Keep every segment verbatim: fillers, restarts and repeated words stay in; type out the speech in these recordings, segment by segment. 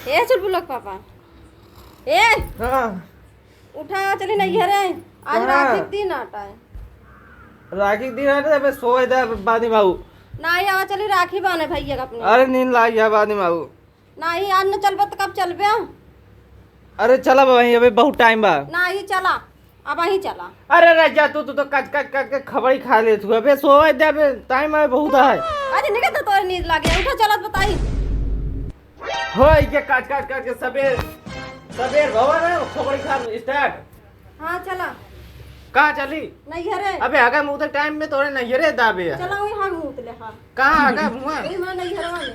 ए चुलबुला के पापा, ए हाँ। उठा, चली नैहरे। आज कहाँ? राखी के दिन आटा है। राखी के दिन आटा है, अबे सोए दे बानी बाबू। नाही, आवा चली राखी बाने भैया के अपने। अरे नींद लाग गया बानी बाबू। नाही, आज न चलबे तो कब चलबे? अरे चला बाबा, अबे बहुत टाइम बा। नाही, चला, अबहीं चला। अरे रह जा तू, तू तो कच कच कच के खबड़ी खा ले तू। अबे सोए दे, अबे टाइम है बहुत है। अरे निकल तो तोरे नींद लागे, उठा चलत बताई। होई के काट काट काट के सबेर, सबेर भवा ना, खोपड़ी खा start। हाँ, चला। कहाँ चली? नैहरे। अबे अगर मुँह तक टाइम में तोरे नैहरे दाबे है। चला, वही हाँ घूम ले, हाँ। कहाँ अगर मुँह? वही मैं नैहरवा में।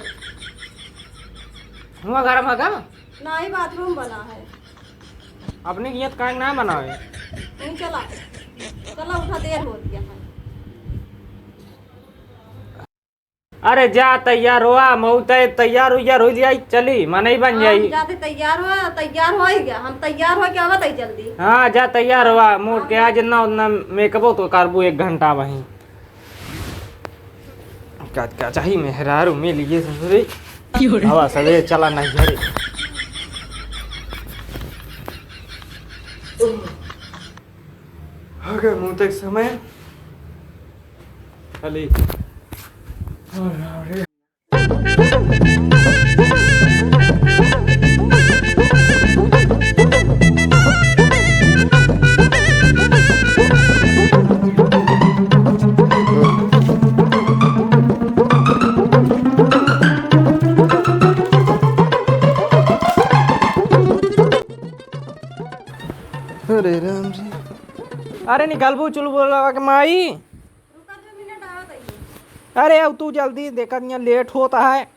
मुँह गरम है का? नाही, बाथरूम बना है। अपने की यत काहे ना बनावे? वही चला। चला, उठा, देर हो गया है। अरे जा तैयार हुआ, मऊ तय तैयार हुई, यार हो जाई, चली, मनई बन हाँ, जाई। हम जाते तैयार हुआ, तैयार हो ही गया, हम तैयार हो के आवत है जल्दी। हाँ, जा तैयार हुआ, मोट के आज ना उतना मेकअप तो करबू एक घंटा वहीं। का, का चाही मेहरारू मिल गए ससुरी। क्यों रे? हवा सवेरे चला नहीं घरे। हो गए मुँह तक समय। खाली। अरे राम जी। अरे निकलबू चुलबुलवा के माई। रुका दो मिनट, आवत है। अरे अब तू जल्दी देखा, यहाँ लेट होता है,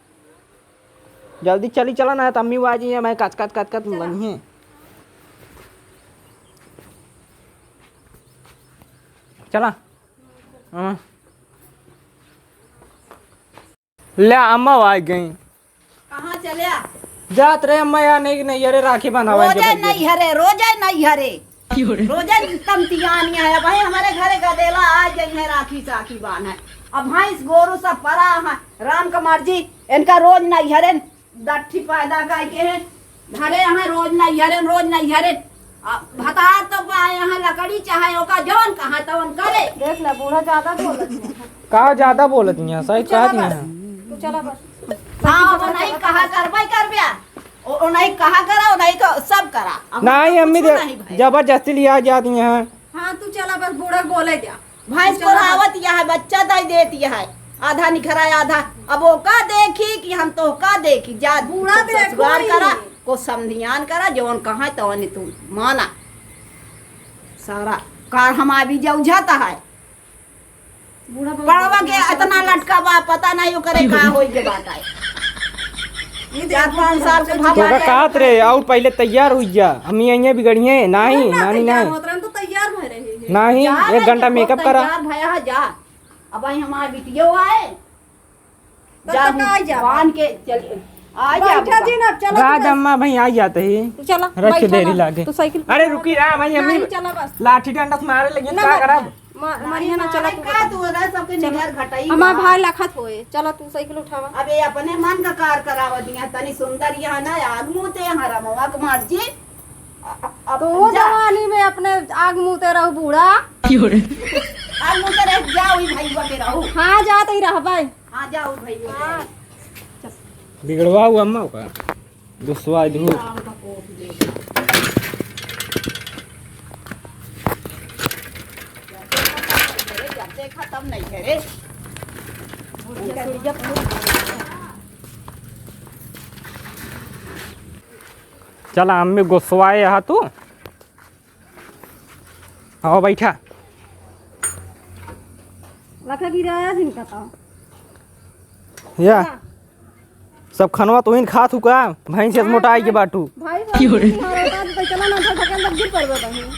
जल्दी चली चला ना है, तम्मी बाजी है, मैं कच कच कच कच चला। लगी है। चला। हाँ। ले अम्मा आ गई। कहाँ चल्या? जात रहे अम्मा यार, नहीं, नैहरे राखी बंधावे रोजे के बच्चे। नैहरे, रोजे नैहरे। क्यों रे? रोजे तमतियानी है। अब भाई हमारे घरे गदेला आ गई है, राखी साखी बांध है। अब भैंस गोरू सब परा है, राम का मर्जी, इनका रोज नैहरे दट्ठी पैदा करके है। घरे यहाँ रोज नैहरे, रोज नैहरे। आ, भतार तो पाए यहाँ लकड़ी चाहे ओका जवन कहा तवन करे। देख ले, बूढ़ा ज्यादा बोलत है। का ज्यादा बोलत है? सही तू चला कहत बस, है। तू चला बस। हाँ, वो नहीं कहा करबे करबे। ओ, ओ नहीं कहा करा, ओ नहीं तो सब करा। अब नहीं, तो अम्मी कुछ दे-, नहीं भाई। जबरदस्ती लिया जाती हैं। हाँ, तू चला बस, बूढ़ा बोले जा। भैंस को रावत यह है, बच्चा दे देती है, आधा निखरा आधा। अब ओका देखी कि हम तोहका देखी, जा बूढ़ा तू देखो ससुराल ही। करा, को समधियान करा, जवन कहा तवन तू माना। सारा कार हम अभी जौझाता है। बूढ़ा बहुत पड़वा के इतना लटका बा, पता नहीं ओकरे का होई के बात आए। ये चार देखो, पाँच साल के बच्चा भाव तोका आए। कहत रहे, और पहले तैयार हुई जा, हम यहीं बिगड़िए, नहीं, ना, ना, नानी, तैयार नहीं। होत रहन तो तैयार भय रहे हैं। नहीं, जा एक रहे घंटा हैं, मेकअप करा। तैयार भया है, जा। अब आई हमार बिटियो आए। तब जा, तक आ जा। बांध के चल, आ जा बैठा बबुआ। जी ना, चला राज तू बस। अम्मा भाई आ जाते ही। तू चला, रख के बैठा देरी ना। लागे। तू साइकिल पे अरे बैठा। रुकी ना भाई, अम्मी नहीं, चला बस। लाठी डंडा से मारे लगे, ना, का ना, करब? मा-, मारिया ना, चला तू का बता। तू उधर सबके चला। नियर घटाई हमार बा। भाई लखत होए, चला तू साइकिल उठावा। अब ये अपने मन का कार करावा दिया, तनी सुंदर यहाँ ना आग मुँह ते यहाँ रमवा के मार जी। अ-, अ-, अब तो वो जा। जवानी में अपने आग मुँह ते रहू बूढ़ा। क्यों रे? आग मुँह ते रह जाओ, ई भैया के रहू। हाँ, जात ही रहबे। हाँ, जाओ भैया। हाँ। बिगड़वा हुआ अम्मा का, गुस्सा दू। देखा तब नहीं है रे। चला, अम्मी गुस्साए हा तू। आओ बैठा। लगा गिराया जिनका तो। या। हाँ। सब खनवा तोहिन खात हु का? भैंस से हाँ, मोटाई के भाई, बाटू। भाई, क्यों रे? तुम्हारा औकात तो इतना ना था, ढकेल तक गिर पड़बे बहिन।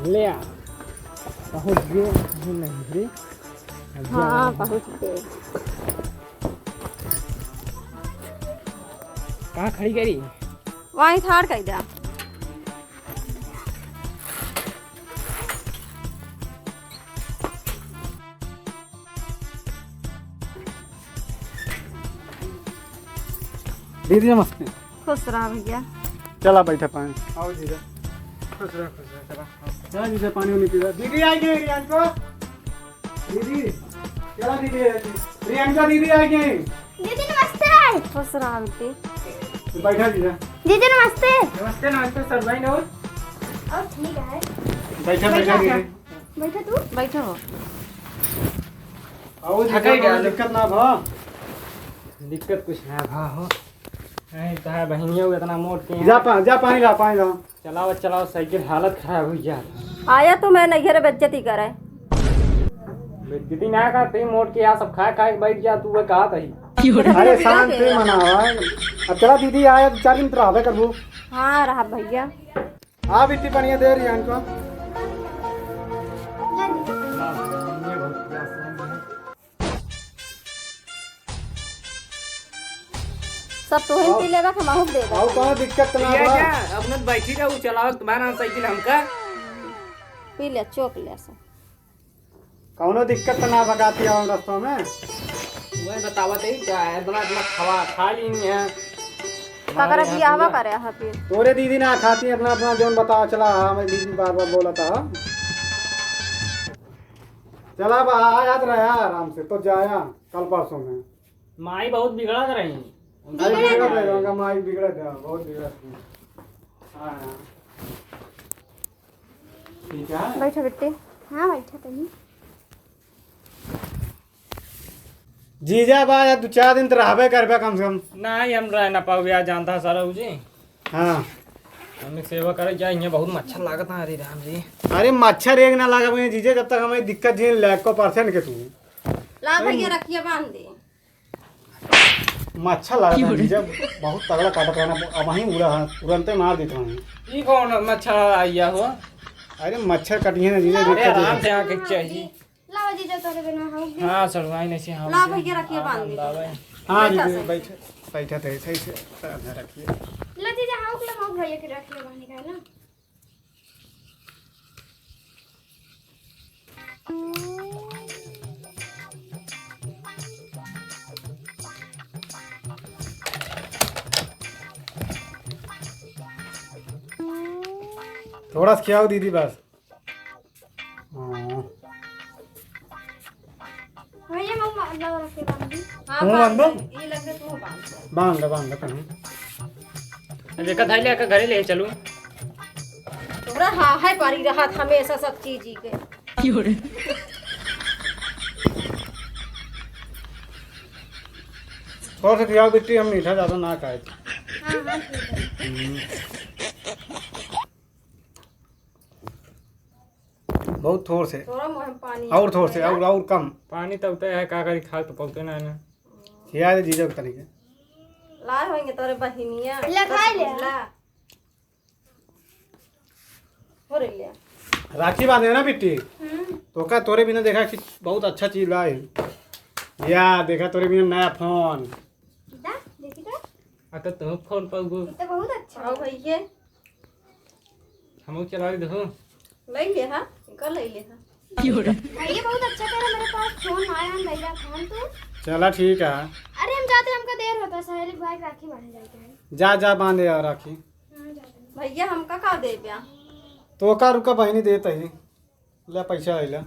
ले आ। पहुँच गए, नहीं रे। हाँ, पहुँच गए। कहाँ खड़ी करी? वहीं ठाड़ कई द्या। दीदी नमस्ते। खुश रहा भैया। चला बैठा पानी। आओ जीजा। खुश रहा, खुश रहा, चला। चला जीजा, पानी उनी पी ला। दीदी आई गई रियान को। दीदी, चला दीदी आई गई। रियान का दीदी आई गई। दीदी नमस्ते। खुश रहा बेटी। बैठा जीजा। दीदी नमस्ते। नमस्ते, नमस्ते सर भाई, और? और ठीक है। बैठा, बैठा बैठा। दीदी। बैठा तू। बैठा हो। आओ जी, थकाई कोनो डालो। दिक्कत ना भा। दिक्कत कुछ ना भा हो। नहीं तो है बहिनियों, इतना मोट के जा हैं। पा-, जा पानी ला, पानी ला। चलाओ, चलाओ, साइकिल हालत खराब हुई जा। आया तो मैं नैहर बेइज्जती करे। बेइज्जती ना कर, ते मोट के यहाँ सब खाए खाए के बैठ जा, तू वो कहा तही। अरे शांत से मनावा। अब चला दीदी आया, दो चार दिन तो रहबे करबू। हाँ, रहा भैया। हाँ बिट्टी, बढ़िया दे रियान को। सब तोहिन पी लेबा, हम आहू के देबा। आओ, कौनो दिक्कत तो ना बा? जा, अपने बैठी रहू, चलाओ तुम्हारा साइकिल हमका। पी ले, चोक ले सब। कौनो दिक्कत तो ना बा गाती आवन रस्तों में? वही बतावत है, क्या है, इतना, इतना खवा, खा ली नहीं है। काकरा बियाहवा करे है फिर? तोरे दीदी ना खाती, अपना, अपना जौन बतावा चला, हाँ, मैं दीदी बार बार बोला था। चला बा, आ जात रहा यार आराम से, तो जाया कल परसों में। माई बहुत बिगड़त रही। माई बिगड़त रही, उनका माई बिगड़त है, बहुत बिगड़त है। हाँ, हाँ। ठीक है। बैठा बेटी। हाँ, बैठा तनी। जीजा बा, या दो चार दिन तो रहबे करबे कम से कम। नहीं, हम रह ना पाओ, या जानता है सारा जी। हाँ। हम सेवा करे जाए, यहाँ बहुत मच्छर लागत है, हरे राम जी। अरे मच्छर एक ना लगा जीजा, जब तक हमारी दिक्कत जी लैको परसेंट के तू। ला भैया, रखिए बांध दे। मच्छर लागत है जीजा, बहुत तगड़ा काटत रहना, अब वहीं उड़ा है, तुरंते मार देते हैं। ई कौन मच्छर आइया हो? अरे मच्छर कटिए ना जीजा, अरे दिक्कत आराम है। से आके चाहिए। लावा जीजा, तोरे बिना हम भी। हाँ, सड़ुआई नहीं से हम ला भी। भैया, रखिए हाँ, बांध दे। लावा। हाँ, बैठा दीदी, से। बैठे, बैठे थे, सही से, सामने रखिए। ला जीजा, हाँ, ओकला, हाँ, भैया के रखिए बांध के, है ना? थोड़ा सा खियाओ दीदी बस। हाँ। भैया, मम्मा, अंदर रख के बांध दी। हाँ, तू बांध बांध दो। दे। ये लग रहा, तू बांध दे। बांध दे, बांध दे, कहीं। अब एका धाई ले, एका घरे ले चलू। तोरा हाँ है पारी रहत हमेशा सब चीज ही के। क्यों रे? थोड़ा सा खियाओ बिट्टी, हम मीठा ज्यादा ना खाए। हाँ, हाँ, ठीक है। हम्म। बहुत थोड़ से। थोड़ा मोहे पानी और थोड़ से, है। और, और कम। पानी तो उतरे है, का करी, खा तो पौते ना है ना। खिया दे जीजा के तनिके। लाए होंगे तोरे बहिनिया। ले, खाई ले। ला। हो रे ले। राखी बांधे ना बिट्टी। हम्म। तो का तोरे बिना देखा कि बहुत अच्छा चीज लाए। या देखा तोरे बिना नया फोन। दा, देखी तो। आ तो तुम फोन पाऊगो। ये तो बहुत अच्छा है। आओ भैया। हमहू चलावे दहो। ले ले हा, इनका ले ले हा। क्यों रे? भैया बहुत अच्छा करे, मेरे पास फोन आया, हम ले जा फोन तू। चला ठीक है। अरे हम जाते, हमका देर होता, सहेली भाई के राखी बांधे जाते हैं। जा, जा बांधे यार राखी। हाँ, जाते हैं। भैया हमका का देब्या? तो का रुका बहिनी देत ही। ले पैसा आइला।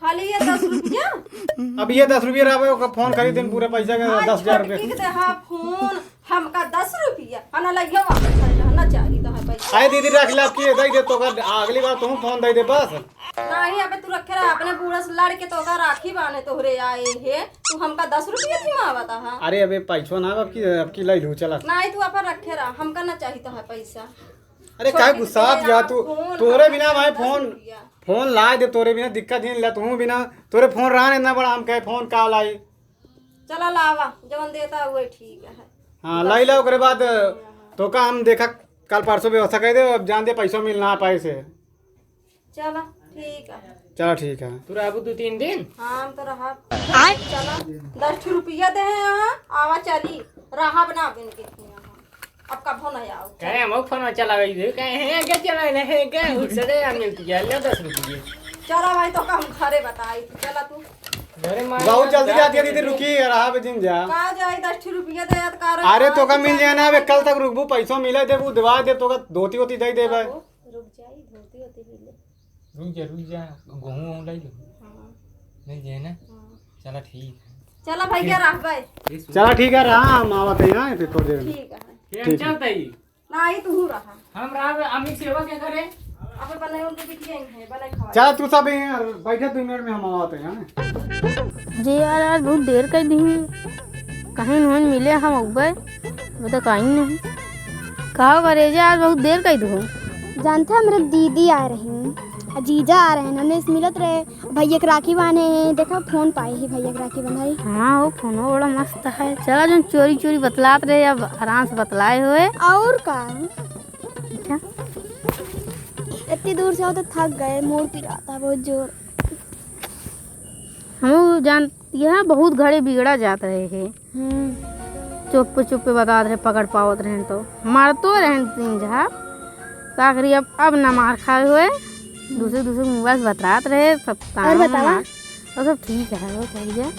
खाली ये दस रुपया? अब ये दस रुपया रहबे, ओकर फोन खरीद दिन पूरे पैसा के हाँ, दस हजार रुपया। छोटकी के दे, हाँ, फोन, हमका दस रुपया, हाँ, ना लइहा वापस आइला, ना चाही तो है पैसा। अरे दीदी, रख ले, अब की दे दे, तो का अगली बार तू फोन दे दे बस। नहीं, अबे तू रखे रहा, अपने बूढ़ा से लड़ के तो का राखी बांधे तोहरे आए हे, तू हमका दस रुपया दिमावता है। अरे अबे पैसो ना, अब की, अब की ले लू, चला। नहीं, तू अपन रखे रहा, हमका ना चाही तो है पैसा। अरे काहे गुस्सात जा तू? तोरे बिना भाई फोन, फोन लाए दे, तोरे बिना दिक्कत ही नहीं ला, तू बिना तोरे फोन रहा इतना बड़ा, हम कहे फोन का लाई। चला लावा, जवन देता हुए ठीक है। हाँ, लाई ला, ओकरे बाद तो का हम देखा कल परसों व्यवस्था कर दे, अब जान दे पैसों मिल ना पाए से। चला, ठीक है। चला, ठीक है। तू रहबू दो तीन दिन? हाँ, हम तो रहब। आय? चला, दस ठो रुपया दे हैं यहाँ, आवा चली, रहब ना बिन के यहाँ। अब कभो नहीं आओ। कहे हम फोन चला गई थे, कहे हैं क्या चला रहे हैं क्या? उससे आ मिलती है, ले दस रुपये। चला भाई, तो हम घरे बताई थी, चला तू। बहुत जल्दी जाती है दीदी, रुकी, रहा बे जिन जा। का जाई, दस ठो रुपया दे याद कर। अरे, तोका मिल जाए ना, अबे कल तक रुकबू, पैसों मिले देबू, दवा दे, तोका धोती वोती दे देबे। बाबू, रुक जाई, धोती वोती मिले। रुक जा, रुक जा, गेहूं वहूं लाई लो। हाँ। मिल जाए ना? हाँ। चला ठीक है। चला भैया, रह भाई। चला ठीक है, रहा, हम आवत हैं यहाँ, फिर थोड़ी देर में। ठीक है। ये ठीक है। चलता ही। नाही, तू रहा। हम रहा, अम्मी सेवा क्या करे? अबे बनाए उनको बिटिया ही है, बनाए खवा। चला, तू सब यहीं बैठे, दो मिनट में हम आवत हैं, हाँ? जी यार, आज बहुत देर कर दी। कहीं नहीं मिले हम ऊपर, वो तो कहीं नहीं। कहा करे जे, आज बहुत देर कर दू। जानते, हमरे दीदी आ रही, आ जीजा आ रहे हैं, हमने से मिलत रहे। भैया के राखी बांधे हैं, देखा फोन पाए ही भैया के राखी बंधाई। हाँ, वो फोनो बड़ा मस्त है। चला, जौन चोरी चोरी बतलात रहे, अब आराम से बतलाए हुए। और का? अच्छा। इतनी दूर से आओ तो थक गए, मूड़ पिराता बहुत जोर। हम जान, यहाँ बहुत घरे बिगड़ा जात रहे हैं। हम्म। चुप्पे चुप्पे बतात रहे, पकड़ पावत रहेन तो मारतो रहेन तीन झाप। का करी, अब, अब ना मार खाए हुए, दूसरे दूसरे मोबाइल से बतरात रहे, सब और ताना बतावा? मार। और सब ठीक है, वो कह दिया।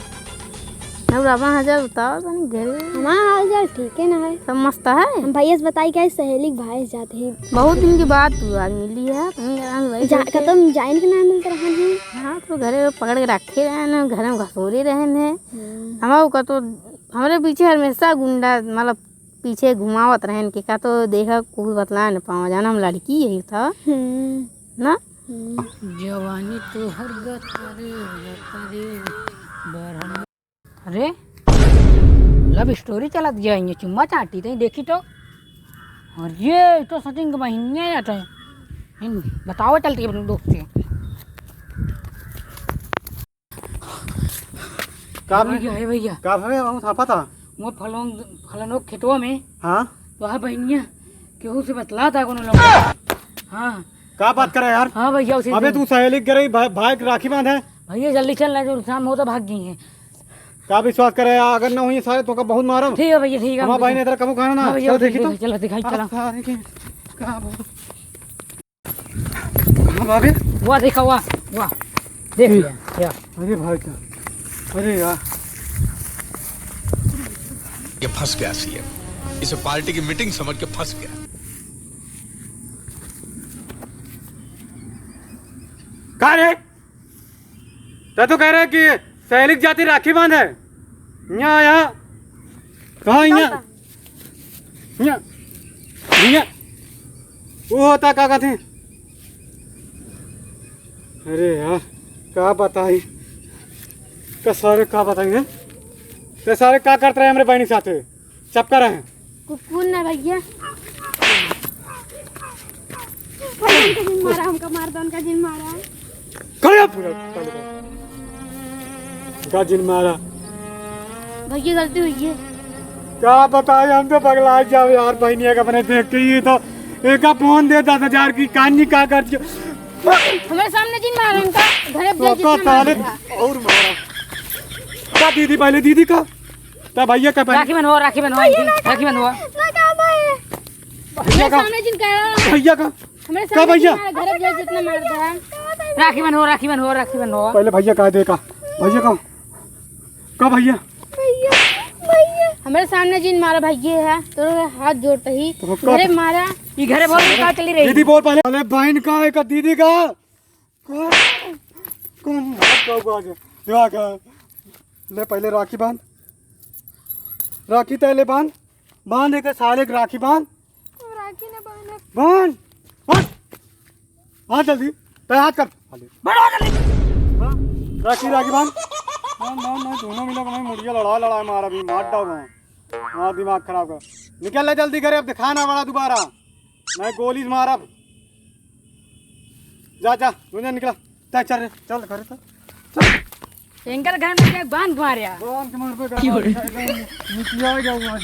अब अपन हाल चाल बताओ, तनी घरे। हमार हाल चाल ठीक है ना है। सब मस्त है। हम भैया से बताई क्या, सहेली के भाई से जाते हैं। बहुत दिन के बाद तू आज मिली है, तनी आज वही जा-, करके। कतम जाइन के ना मिलत रहन है। हाँ, तो घरे पकड़ के रखे रहे न, घर में घसोरे रहे न। हम्म। हमार का तो हमरे पीछे हमेशा गुंडा, मतलब, पीछे घुमावत रहेन कि का तो देखा, कोई बतला न पावा, जाना हम लड़की यही था। हम्म। ना? हम्म। जवानी तो हर गत करे, गत करे, बरहम। अरे, लव स्टोरी चलत गया, ये चुम्मा चाटी थे, देखी तो। और ये तो सचिन के बहिनिया या तो। इन बताओ चलती अपने दोस्त से। का भैया, भैया? हे भैया। का भवे? हम थापा था। वो फलों, फलनों के खेतवा में। हाँ। तो हाँ बहनिया, केहू से बतला था कोनो लोग। हाँ। का बात करे यार? हाँ भैया, उसी अबे दिन। तू सहेली के रही, भाई, भाई के राखी बांधे। भैया जल्दी चल ना, जो शाम होता भाग गई है। का विश्वास करे यार? अगर ना हुई सारे तो का बहुत मारम। ठीक है भैया, ठीक है, हमारा हम भाई ने इधर कबू कहना ना। हाँ भैया, चल देखी तो। चलो दिखाई, चलो। सारे के का बोल। कहाँ भागे? वाह, देखा, वाह, वाह। देख लिया, या। अरे भाई साहब, अरे यार। ये फंस गया सीएम, इसे पार्टी की मीटिंग समझ के फंस गया। का रे? तै तो कह रहे कि सहेली के जाती राखी बांधे। यहाँ, यहाँ। कहाँ यहाँ? यहाँ। यहाँ। वो होता का कहते हैं? अरे यार, का बताई? का सारे का बताई हैं? ते सारे का करत रहे हमरे बहनी साथे? चपका रहे हैं। कुकुर ना भैया। भैया, उनका जिन मारा, हमका मार दो, उनका जिन मारा। खड़े हो पूरा तालिबान। उनका जिन मारा। भैया, गलती हुई है। का बताए, हम तो पगला जाओ यार, बहनिया का अपने देख के ही तो एका फोन दे दस हजार की कान्नी का कर दियो। हमारे सामने जिन मारा उनका, घर अब तो जितना मार साले दिया। और मारा। का दीदी पहले, दीदी का? का भैया का पहले? राखी बंधवा, राखी बंधवा, भैया ना राखी बंधवा। ना का भाई? भैया हमारे का? सामने जिन कह रहा। भैया का? हमारे का सामने भैया? जिन मारा, घर अब जितना मार दिया। राखी बंधवा, राखी बंधवा, राखी बंधवा। पहले भैया का देखा? भैया का? का भैया? भैया, भैया। हमारे सामने जिन मारा भैया है, तो हाथ जोड़ते ही तो का? घरे मारा, ये घरे बहुत निकाल चली रही। दीदी बोल पहले। अरे बहन का है का दीदी का? कौन? कौन? हाथ का हुआ है? दिमाग है। ले पहले राखी बांध। राखी तैं ले बांध। बांध एक साले के राखी बांध। राखी ना बांधब। बांध। बांध। हाथ जल्दी। तैं हाथ कर। बड़ा जल्दी। हाँ? राखी, राखी बांध। बांध, बांध, बांध। दोनों मिला के मैं मुड़िया लड़ा, लड़ा मार अभी, मार डाल रहा हूँ। हाँ, दिमाग खराब कर। निकल ले जल्दी घरे, अब दिखा ना बड़ा दोबारा। मैं गोली मारब। जा, जा, तू जा निकला। जा, चल रे, चल घरे चल। चल। इनकर घर में क्या बांध के मारे? बांध के मार पे। निकल जाऊंगा आज।